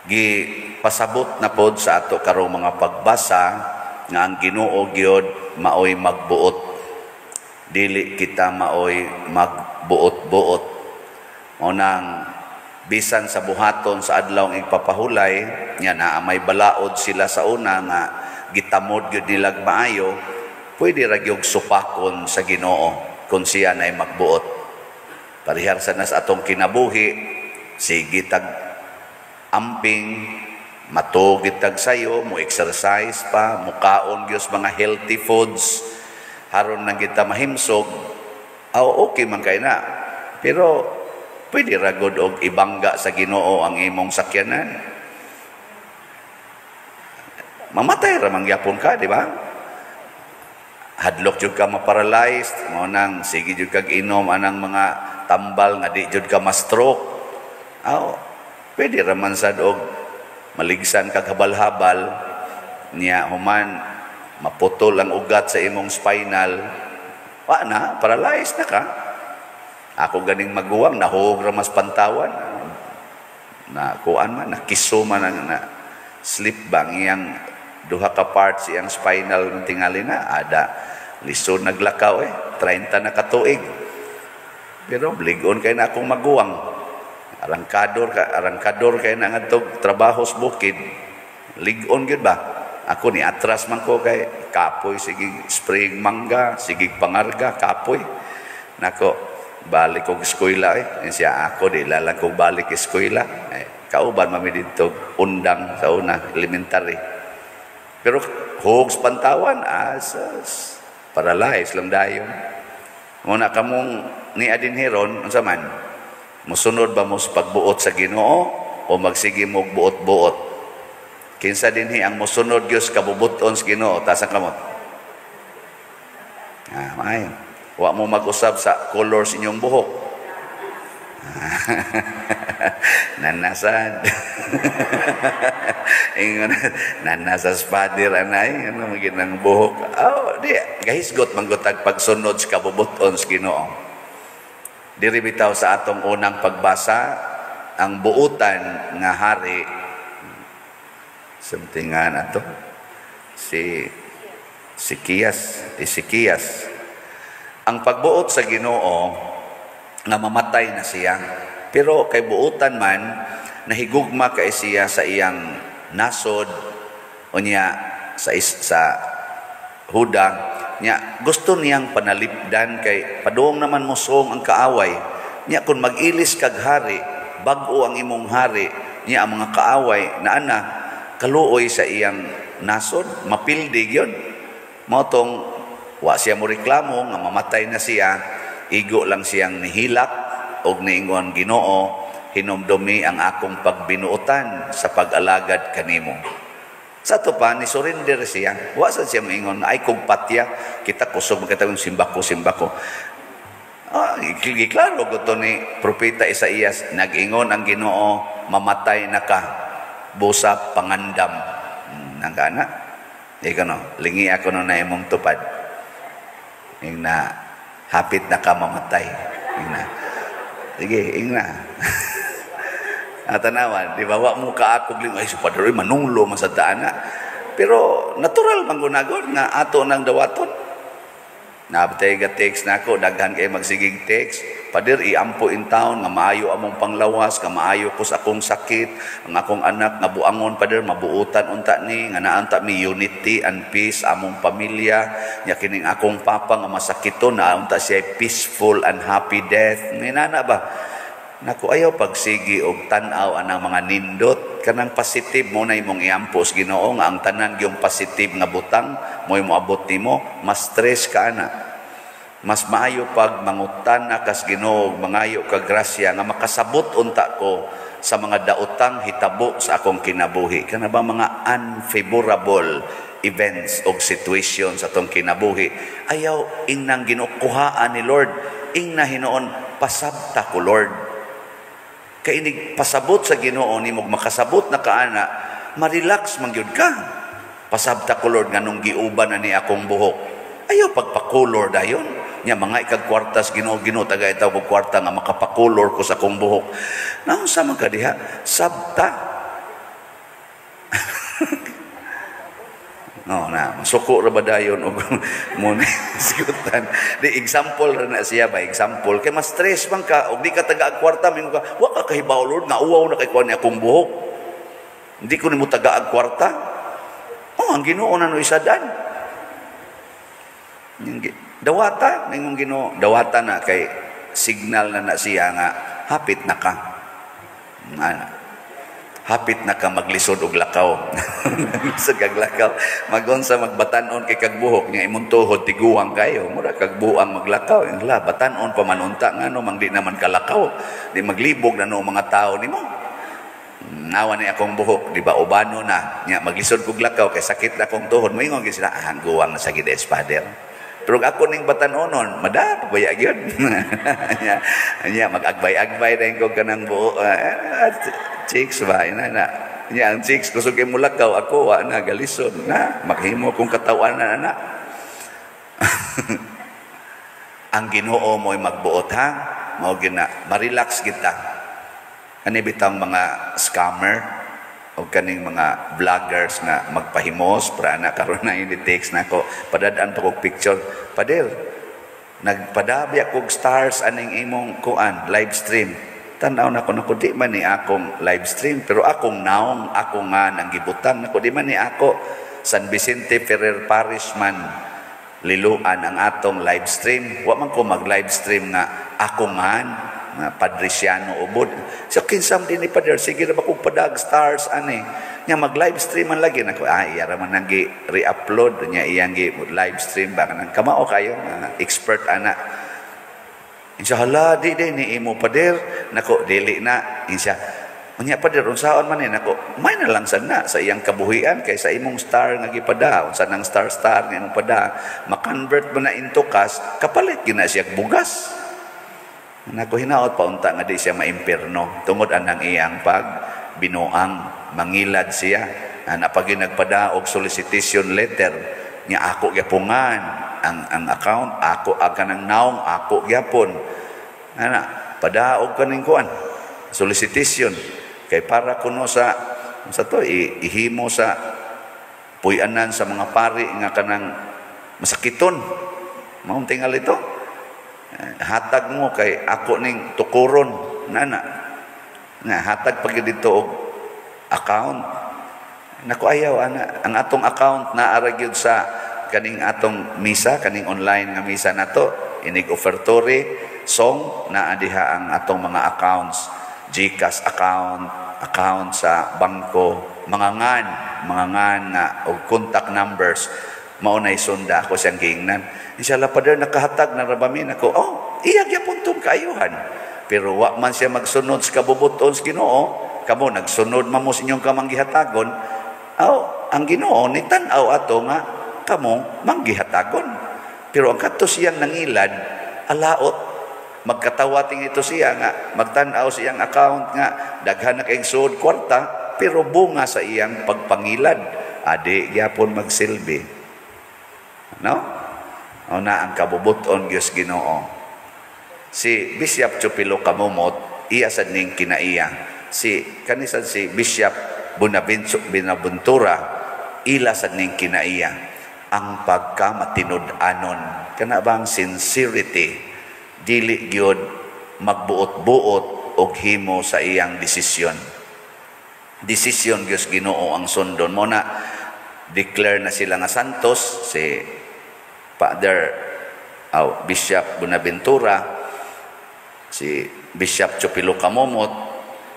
Gi pasabot na pod sa ato karong mga pagbasa nga ang Ginoo gyud maoy magbuot. Dili kita maoy magbuot-buot. Mao nang bisan sa buhaton sa adlaw ang igpapahulay nya naa may balaod sila sa una nga gitamod gyud nilag maayo, pwede ra gyud supakon sa Ginoo kung siya nay magbuot. Parehar sa nas atong kinabuhi, sige tag amping, matugid tag sayo, mo exercise pa, mukaon gyud mga healthy foods haron nang kita mahimsog, aw okay man kay na. Pero pwede ra gud og ibangga sa Ginoo ang imong sakyanan. Mamatay ra man gyapon ka, di ba? Hadlok jud ka ma-paralyzed, mao nang sige jud kag inom anang mga tambal nga di jud ka ma-stroke. Aw, pwede ra man sad og maligsan kag habal-habal niya, human maputol ang ugat sa imong spinal, wa na, paralyzed na ka. Ako ganing maguwang, nahuog ra mas pantawan. Na kuan man, nakiso man ang na slip bang iyang duha ka parts iyang spinal ng tingali na ada lisod naglakaw eh, 30 na katuig. Pero ligon kay na akong maguwang. Arangkador ka, arangkador kay na ngadtog trabaho sa bukid. Ligon gyud ba? Ako ni atras man ko kay kapoy, sige spring mangga, sige pangarga, kapoy. Nako, balik kog eskwela eh. Siya ako di lalang kog balik eskwela. Eh, kauban mami didto undang sa una, elementary. Pero hugs pantawan, asas, paralyzed lang dayon. Muna kamong ni adin heron, unsa man? Musunod ba mo sa pagbuot sa Ginoo o magsige mo buot-buot? Kinsa dinhi ang mosunod gyud sa kabubuton sa Ginoo? Taas ang kamot. Ah, maayo. Wa mo mag-usab sa color sa inyong buhok. Nanasad. Ingon nanasas father anay ano maginang buhok. Oh, di gahisgot manggutag pagsunod sa kabubuton sa Ginoo. Diri bitaw sa atong unang pagbasa ang buutan nga hari something ato si Sikias, Ezekias. Ang pagbuot sa Ginoo nga mamatay na siya. Pero kay buutan man, nahigugma kay siya sa iyang nasod unya sa Huda nya gusto niyang panalipdan kay padung naman mosong ang kaaway nya. Kung mag-ilis kag hari, bag-o ang imong hari niya, ang mga kaaway na ana kaluoy sa iyang nasod, mapildi gyud. Mao tong wa siya mo reklamo nga mamatay na siya, igo lang siyang nihilak og niingon, "Ginoo, hinumdumi ang akong pagbinuotan sa pag-alagad kanimo." Sa ato pa, ni surrender siya. Wa sad siya moingon, ay kog patya, kita kusog makita kong simbako, simbako. Ah, giklaro ko to ni Propeta Isaías, nag-ingon ang Ginoo, "Mamatay na ka, busa pangandam." Nang kana? Ikaw no, lingi ako no na imong tupad. Ing na, hapit na ka mamatay. Ing na. Sige, ing na. Atanawan, di ba, wa mo ka ako ay, si Padre, manunglo man sa daan na. Pero natural man gunagod nga ato nang dawaton. Nabtay ga text na ako, daghan kay magsigig text. "Pader, iampo in town nga maayo among panglawas, nga maayo ko sa akong sakit, ang akong anak nga buangon, Pader, mabuutan unta ni, nga naanta mi unity and peace among pamilya, nya kining akong papa nga masakiton na unta siya peaceful and happy death." Ninana ba? Naku, ayaw pagsigi og tan-aw anang mga nindot kanang positive mo na imong iampos Ginoo nga ang tanan gyung positive nga butang mo'y moabot nimo, mas stress ka ana. Mas maayo pag mangutan na kas Ginoo, mangayo ka grasya nga makasabot unta ko sa mga daotang hitabo sa akong kinabuhi, kana ba mga unfavorable events og situation sa atong kinabuhi. Ayaw ingnang ginukuhaan ni Lord, ingna hinuon, "Pasabta ko, Lord." Kay inig pasabot sa Ginoo nimo, makasabot na kaana, ma-relax man gyud ka. "Pasabta ko, Lord, nganong giuban na ni akong buhok." Ayaw pagpakulor dayon. Nya mga ikag kwartas Ginoo, "Ginoo, taga itaw kog kwarta nga makapakulor ko sa akong buhok." Naunsa man ka diha? Sabta. No, na masuko ra ba dayon og mo hisgutan. Di example ra na siya ba, example kay mas stress man ka og di ka taga kwarta, mingon ka, "Wa ka kahibaw, Lord, nga uwaw na kay kuan ni akong buhok. Hindi ko nimo taga kwarta." Oh, ang Ginoo na no isadan. Dawata, ningong Ginoo, dawata na kay signal na na siya nga hapit na ka. Ana. Hapit na ka maglisod og lakaw. Lisod kag lakaw. Magonsa magbatan-on kay kag buhok nga imong tuhod tiguang kayo. Mura kag buang maglakaw. La batan-on pa man unta, ngano mang di naman kalakaw. Di maglibog na no mga tao nimo. Nawa ni akong buhok, di ba ubano na. Nya maglisod kog lakaw kay sakit na akong tuhod. Moingon gyud sila, "Ah, guwang na sa gid father." Pero ako ning batan-onon, mada pabaya gyud. Nya, nya mag-agbay-agbay din ko kanang buo. Chicks ba ina na. Nya ang chicks kusog kay mulakaw, ako wa na galisod na maghimo kong katawan na na. Ang Ginoo mo'y magbuot ha. Mao gina ma-relax kita. Kani bitang mga scammer o kaning mga vloggers nga magpahimos para na karon na ini text nako, padadaan pa kog picture, "Pader, nagpadabi akog stars aning imong kuan live stream." Tan-aw nako, nako, di man ni akong live stream, pero akong naong, ako nga nang gibutang nako, di man ni ako. San Vicente Ferrer Parish man liluan ang atong live stream. Wa man ko mag live stream nga ako nga nga Padriciano ubod. So kinsam din ni Pader, sige ra ba kog padag stars ani. Nya mag live stream man lagi nako, ah, iya ra man nang re-upload nya iyang gi live stream ba kanang kamao kayo expert ana. Insya hala, di di ni imo, Pader. Nako, dili na. Insya unya, "Pader, unsaon man ni?" Nako, may na lang sad na sa iyang kabuhian kay sa imong star nga gipada, unsa nang star star nga imong pada, ma-convert mo na into cash, kapalit gyud na siya bugas. Nako, hinaot pa unta nga di siya maimpirno tungod anang iyang pag binuang mangilad siya. Ana pag nagpada og solicitation letter nya, ako gyapungan ang account ako, ang kanang naong ako gyapon ana padaog kaning kuan solicitation kay para kuno sa to ihimo sa puy-anan sa mga pari nga kanang masakiton. Maong tingal ito, hatag mo kay ako ning tukuron nana nga hatag pag dito og account. Nako, ayaw ana. Ang atong account na ara gyud sa kaning atong misa, kaning online nga misa nato, inig offertory song, naa diha ang atong mga accounts, GCash account, account sa bangko, mga ngan nga og contact numbers. Mao nay sunda ako siyang giingnan. Inshallah, Pader, nakahatag na ra ba mi? Nako, oh, iya gyapon tong kaayuhan. Pero wa man siya magsunod sa kabubuton sa Ginoo. Kamo nagsunod man mo sa inyong kamanggihatagon. Aw, ang Ginoo ni tan-aw ato nga kamo manggihatagon. Pero ang kadto siyang nangilad, alaot magkatawa ting ito siya nga magtan-aw siyang account nga daghan na kay suod kwarta, pero bunga sa iyang pagpangilad, adi gyapon magsilbi, no? O na ang kabubuton Dios Ginoo. Si Bishop Chupilo Kamumot, iya sad ning kinaiya. Si kanisad si Bishop Bonaventura, ila sad ning kinaiya. Ang pagkamatinud-anon, kana bang sincerity, dili gyud magbuot-buot og himo sa iyang desisyon. Desisyon Dios Ginoo ang sundon mo na declare na sila nga santos, si Father aw Bishop Bonaventura, si Bishop Chupilo Kamomot,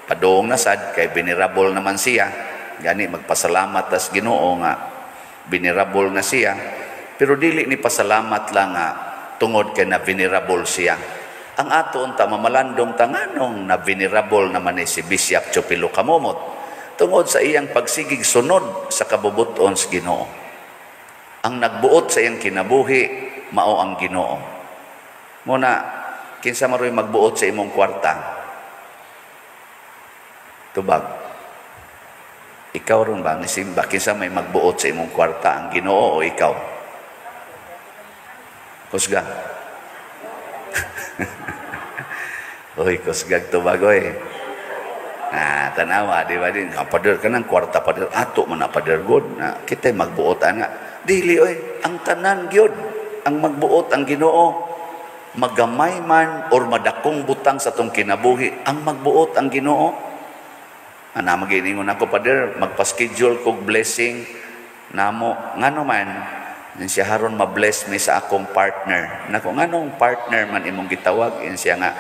padung na sad kay venerable naman siya. Gani magpasalamat tas Ginoo nga venerable na siya, pero dili ni pasalamat lang nga tungod kay na venerable siya. Ang ato unta mamalandong tanganong na venerable naman ni si Bishop Chupilo Kamomot, tungod sa iyang pagsigig sunod sa kabubuton sa Ginoo. Ang nagbuot sa iyang kinabuhi mao ang Ginoo. Muna kinsa maroy magbuot sa imong kwarta? Tubag. Ikaw ron ba ni simba, kinsa may magbuot sa imong kwarta, ang Ginoo o ikaw? Kusga. Uy, kusgag tubag oy. Ah, Tanawa, di ba din? Ang pader kanang kwarta, pader, ato man na, pader, god. Na, kita magbuot ana. Dili oy, ang tanan gyud ang magbuot ang Ginoo. Magamay man or madakong butang sa tong kinabuhi, ang magbuot ang Ginoo. Ana maginingon ako, "Pader, magpa-schedule kog blessing namo." Ngano man? Siya haron ma-bless mi sa akong partner. Nako, nganong partner man imong gitawag? In siya nga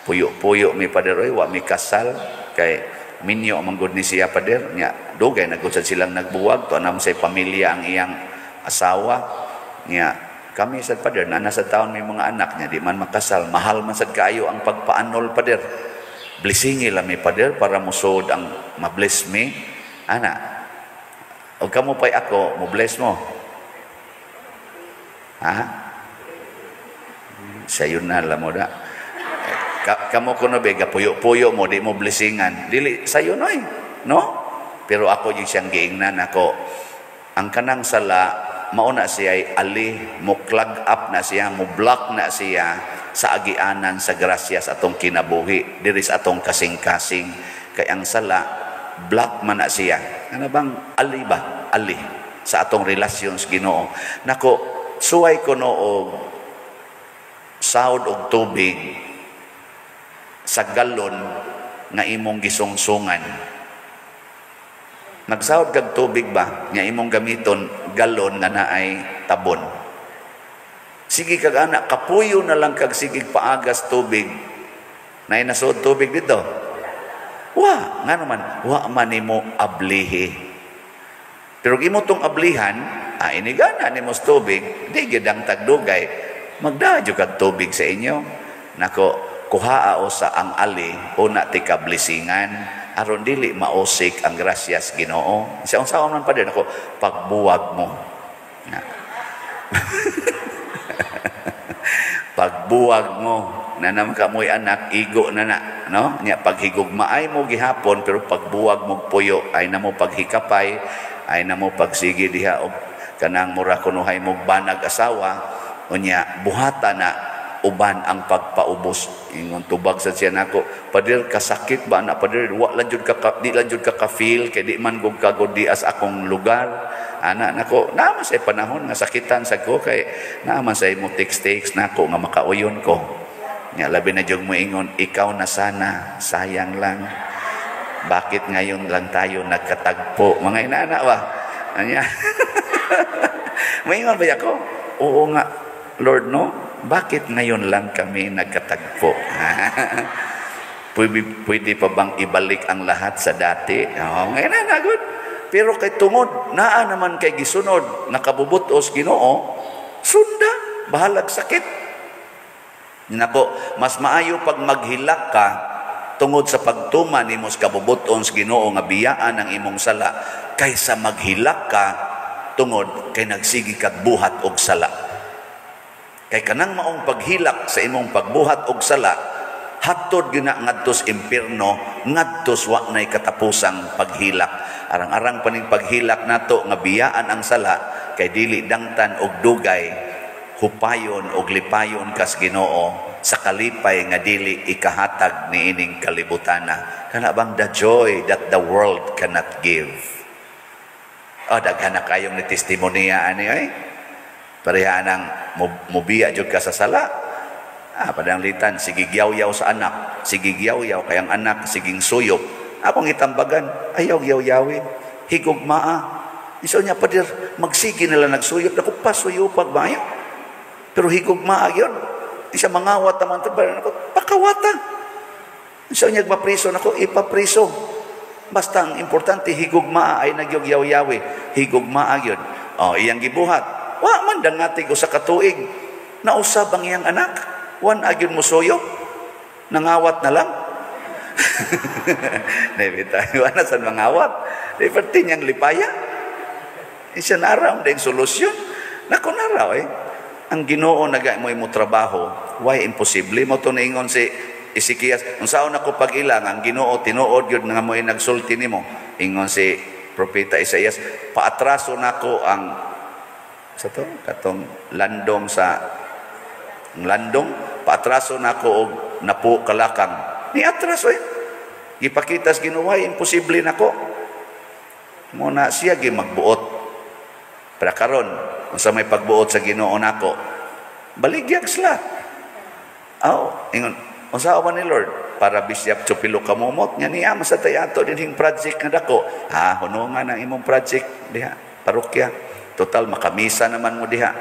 puyo-puyo mi, pader, oy, wa mi kasal kay minyo man gud ni siya, pader. Nya dugay na gud sad silang nagbuwag to anam sa pamilya ang iyang asawa. Nya kami sad, pader, na nasa taon may mga anak niya di man makasal, mahal man sad kaayo ang pagpa-annul, pader. Blessingi lang mi, pader, para musod ang ma-bless mi ana. O kamo pa'y ako mo bless mo, ha? Sayon na lang mo da. Kamo kuno be puyo-puyo mo, di mo blessingan. Dili sayo noy, no? Pero ako yung siyang giingnan ako. Ang kanang sala mauna siya ay ali mo, clog up na siya, mo block na siya sa agianan sa grasya sa atong kinabuhi diri sa atong kasing-kasing, kay ang sala block man na siya. Ano bang ali ba? Ali sa atong relasyon sa Ginoo. Nako, suway ko no og sahod og tubig sa galon nga imong gisungsungan. Nagsahod kag tubig ba nga imong gamiton galon nga naay tabon. Sige kag ana, kapuyo na lang kag sige paagas tubig. Naay nasuod tubig dito. Wa, ngano man, wa man nimo ablihi. Pero imo tong ablihan, ah, inigana nimo sa tubig, di gyud ang tagdugay, magdadyo kag tubig sa inyo. Nako, kuhaa o sa ang ali, una ti kablesingan, aron dili mausik ang grasyas Ginoo. Sa unsa man, pa ako, pagbuwag mo. Na. Pagbuwag mo, na naman ka mo'y anak, igo na na, no? Nya paghigugmaay mo gihapon, pero pagbuwag mo puyo, ay na mo paghikapay, ay na mo pagsige diha og kanang mura kunuhay mo banag asawa, unya buhata na uban ang pagpaubos. Ingon tubag sa siya nako, "Pader, kasakit ba na, pader? Wa lang jud ka, di lang jud ka ka-feel kay di man gud ka di as akong lugar ana." Nako, naa man sa panahon nga sakitan sa ko kay naa man sa imo text text nako nga makauyon ko. Nya labi na jud mo ingon, "Ikaw na sana, sayang lang, bakit ngayon lang tayo nagkatagpo?" Mga inana ba anya, maingon ba ako, "Oo nga, Lord, no? Bakit ngayon lang kami nagkatagpo? Pwede, pwede pa bang ibalik ang lahat sa dati?" Oh, ngayon na, good. Pero kay tungod, naa naman kay gisunod, nakabubutos Ginoo, sunda, bahalag sakit. Nako, mas maayo pag maghilak ka tungod sa pagtuman nimo sa kabubuton sa Ginoo nga biyaan ang imong sala kaysa maghilak ka tungod kay nagsigi kag buhat og sala. Kay kanang maong paghilak sa imong pagbuhat og sala, hatod gyud na ngadto sa impierno, ngadto wa nay katapusang paghilak. Arang-arang pa ning paghilak nato nga biyaan ang sala kay dili dangtan og dugay, hupayon og lipayon kas Ginoo sa kalipay nga dili ikahatag niining kalibutana. Kana bang the joy that the world cannot give. Oh, daghan na kayong ni testimonya ani ay. Pareha nang mubiya jud ka sa sala. Ah, padanglitan, sige gyaw-yaw sa anak, sige gyaw-yaw kay ang anak siging suyop. Akong itambagan, ayaw gyaw-yawin. Higugmaa. Iso niya, "Pader, magsige nila nagsuyop." Naku, pasuyopag maayo. Pero higugmaa yun. Isa mangawat naman ito. Nako, pakawata. Isa niya mapriso. Nako, ipapriso. Basta ang importante, higugmaa ay nagyogyaw-yawi. Higugmaa yun. Oh, iyang gibuhat. Wa man dangatig usa ka tuig. Nausab ang iyang anak. Wan agyon mo suyop. Nangawat na lang. Nebita, wala sa mangawat. Di perti niyang lipaya. Isa naraw, din solusyon. Nako, naraw eh. Ang Ginoo naga mo imo trabaho, why imposible mo to naingon si Ezekias, "Unsaon ako pag-ilang ang Ginoo tinuod gyud nga mo'y nagsulti nimo?" Ingon si propeta Isaias, "Paatraso nako ang sa to katong landong sa ang landong, paatraso nako og napo kalakang." Ni atras oy. Gipakita sa Ginoo, imposible nako. Mo na siya gi magbuot. Pero karon, unsa may pagbuot sa Ginoo nako? Baligyag slot. Aw, ingon, unsa man ni Lord? Para Bishop Chupilo kamumot nya niya masa tay ato dinhing project nga dako. Ha, hunungan ang imong project diha, parokya. Total makamisa naman mo diha.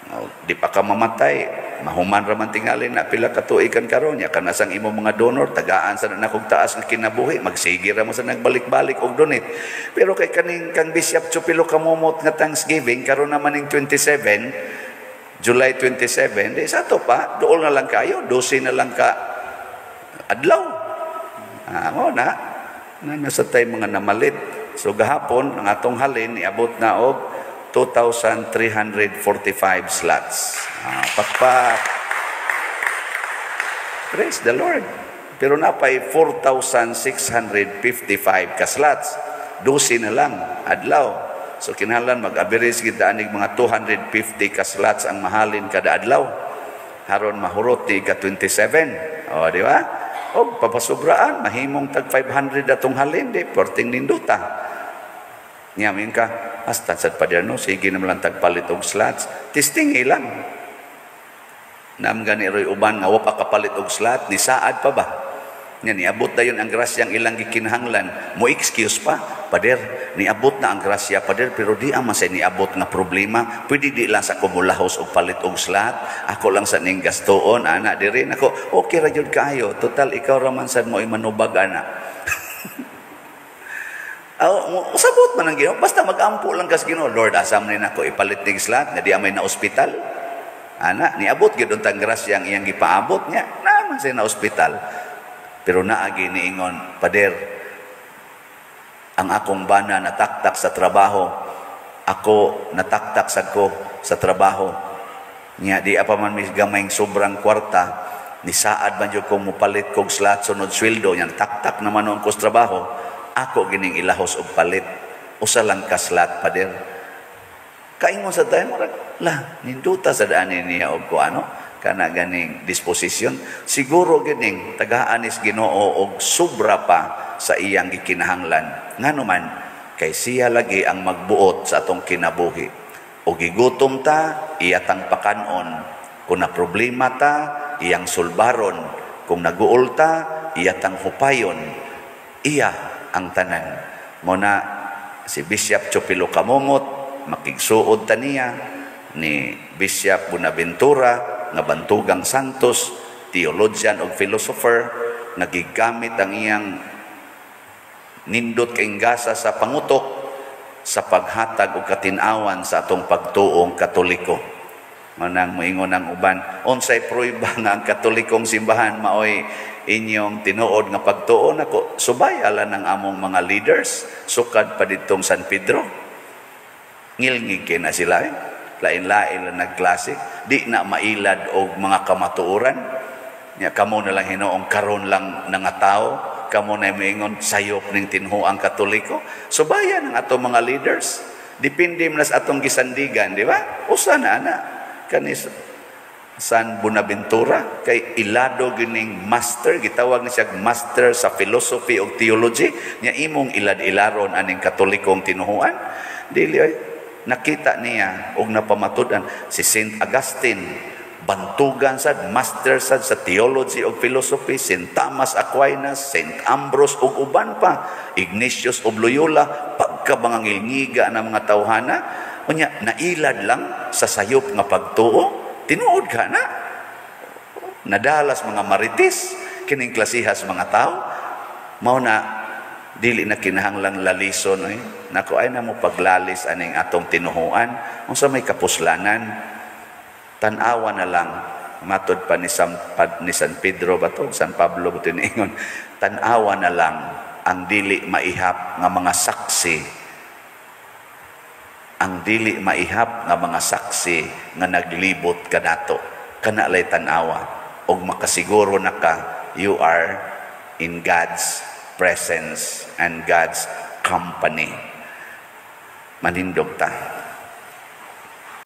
Oh, di pa ka mamatay, mahuman ra man tingali na pila ka tuig kan karon nya kanasang imong mga donor tagaan sa na taas nga kinabuhi, magsige ra mo sa nagbalik-balik og donate. Pero kay kaning kang Bishop Chupilo kamumot nga Thanksgiving karon naman ning 27 July 27, di sa to pa, duol na lang kayo, 12 na lang ka adlaw. Ah, mo na, na nasa tay mga namalit. So gahapon ang atong halin niabot na og 2,345 slots. Ah, pakpak. Praise the Lord. Pero napay 4,655 ka slots. 12 na lang adlaw. So kinahanglan mag-average kita anig mga 250 ka slots ang mahalin kada adlaw. Haron mahurot ni ka 27. O, di ba? O, papasubraan, mahimong tag 500 atong halin, di, porting ninduta. Nyamin ka, hasta sad pa no, sige naman lang tagpalit og slots. Testing ilang. Nam gani roy uban nga wa pa kapalit og slot, ni saad pa ba? Nya niabot dayon ang grasyang ilang gikinahanglan, mo excuse pa, "Pader, niabot na ang grasya, pader, pero di ama sa niabot nga problema, pwede di lang sa kumulahos og palit og slot, ako lang sa ning gastuon ana diri nako." Okay ra jud kaayo, total ikaw ra man sad mo manubag ana. Aw, usabot man ang Ginoo, basta magampo lang kas Ginoo, "Lord, asam ni nako ipalit ning slot nga di amay na ospital." Ana, niabot gyud untang grasya ang iyang gipaabot niya, naman siya na ospital. Pero naagi niingon, "Pader, ang akong bana nataktak sa trabaho, ako nataktak sa ko sa trabaho. Nya di apa man mis gamayng sobrang kwarta, ni saad man jud kong mupalit kog slot sunod sweldo, nya taktak naman noon ko sa trabaho, ako gining ilahos og palit. Usa lang ka slot, pader." Kaingon sa tayo, murag, la, ninduta sa daan niya og ko ano, kana ganing disposisyon. Siguro gining tagaan is Ginoo og sobra pa sa iyang gikinahanglan. Ngano man, kay siya lagi ang magbuot sa atong kinabuhi. O gigutom ta, iya tang pakanon. Kung na problema ta, iyang sulbaron. Kung naguol ta, iya tang hupayon. Iya ang tanan. Muna si Bishop Chupilo Kamumot, makigsuod ta niya, ni Bishop Bonaventura, nga Bantugang Santos, theologian o philosopher, nagigamit ang iyang nindot kay gasa sa pangutok sa paghatag og katinawan sa atong pagtuong Katoliko. Manang moingon ang uban, unsay prueba nga ang Katolikong simbahan maoy inyong tinuod nga pagtuo nako? Subaya lang ang among mga leaders, sukad pa ditong San Pedro. Ngilngig kay na sila eh. Lain-lain lang nagklase, di na mailad og mga kamatuoran. Nya kamo na lang hinuong karon lang nga tao, kamo na moingon sayop ning tinhuang Katoliko. Subayan ang atong mga leaders. Depende man sa atong gisandigan, di ba? Usa na ana kanis San Bonaventura kay ilado gining master, gitawag ni siya master sa philosophy ug theology nya imong ilad-ilaron aning Katolikong tinuhuan. Dili ay nakita niya og napamatud-an. Si Saint Augustine, bantugan sad, master sad sa theology ug philosophy, Saint Thomas Aquinas, Saint Ambrose ug uban pa, Ignatius of Loyola, pagka mga ngilngiga na mga tawhana, unya nailad lang sa sayop nga pagtuo. Tinuod ka na nadalas mga marites kining klasihas mga tao. Mao na dili na kinahanglang lalison eh. Nako, ay na mo paglalis aning atong tinuhuan, unsa may kapuslanan? Tan-awa na lang, matod pa ni San Pedro ba to, San Pablo ba to, niingon, tan-awa na lang ang dili maihap nga mga saksi, ang dili maihap nga mga saksi nga naglibot kanato. Kana lay tan-awa og makasiguro na ka you are in God's presence and God's company. Manindog ta.